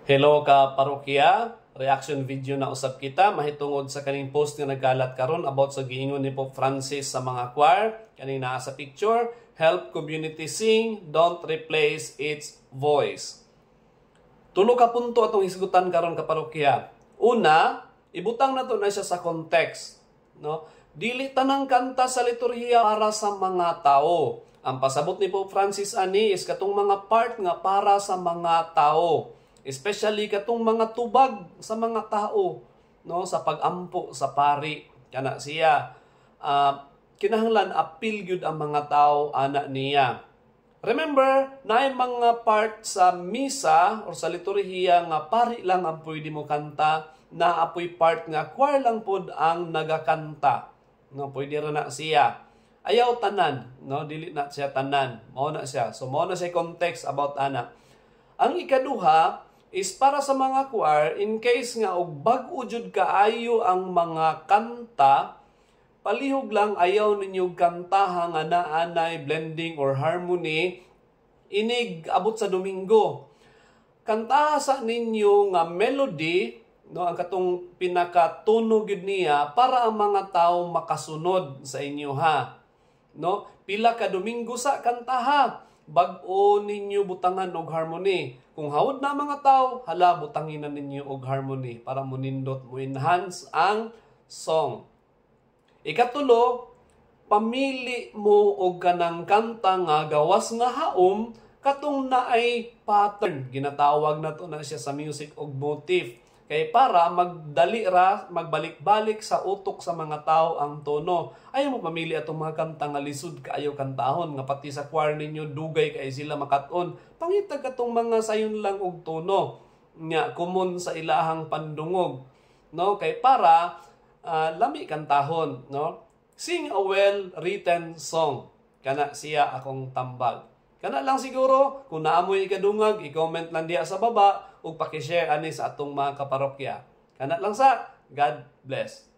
Hello ka parokya, reaction video na usab kita mahitungod sa kaning post nga nagkalat karon about sa giingon ni Pope Francis sa mga choir. Kaning naa sa picture, "Help community sing, don't replace its voice." Tulo ka punto atong hisgutan karon, ka parokya. Una, ibutang nato na siya sa context, no? Dili tanang kanta sa liturhiya para sa mga tao. Ang pasabot ni Pope Francis ani is katong mga part nga para sa mga tao, especially katong mga tubag sa mga tao, no, sa pagampo sa pari kana siya, kinahanglan apil gyud ang mga tao ana niya. Remember, naay mga part sa misa or sa liturhiya nga pari lang ang pwede mo kanta, naa poy part nga choir lang pod ang nagakanta, no? Pwede ra na siya. Ayaw tanan, no? Dili na siya tanan. Mao na siya. So mao na siya context about ana. Ang ikaduha is para sa mga choir, in case nga og bag-o jud kaayo ang mga kanta, palihog lang ayaw ninyo kantaha nga naanay blending or harmony inig abot sa Domingo. Kantaha sa ninyo nga melody, no, ang katong pinakatunog gyud niya para ang mga tao makasunod sa inyo ha, no? Pila ka Domingo sa kantaha, bag-o ninyo butangan og harmony. Kung hawod na mga tao, hala, butangin na ninyo og harmony para munindot, mo enhance ang song. Ikatulo, pamili mo og kanang kanta nga gawas nga haom, katong naay pattern. Ginatawag na to na siya sa music og motif. Kay para magdali ra magbalik-balik sa utok sa mga tao ang tono. Ayaw mo pamili atong mga kanta nga lisod kaayo kantahon, nga pati sa choir ninyo dugay kay sila makat-on. Pangitag katong mga sayon lang og tono nga common sa ilahang pandungog, no? Kay para lami kantahon, no? Sing a well written song. Kana siya akong tambag. Kana lang siguro. Kung naa moy ikadungag, i-comment lang diya sa baba ug paki-share ani sa atong mga kaparokya. Kana lang sa. God bless.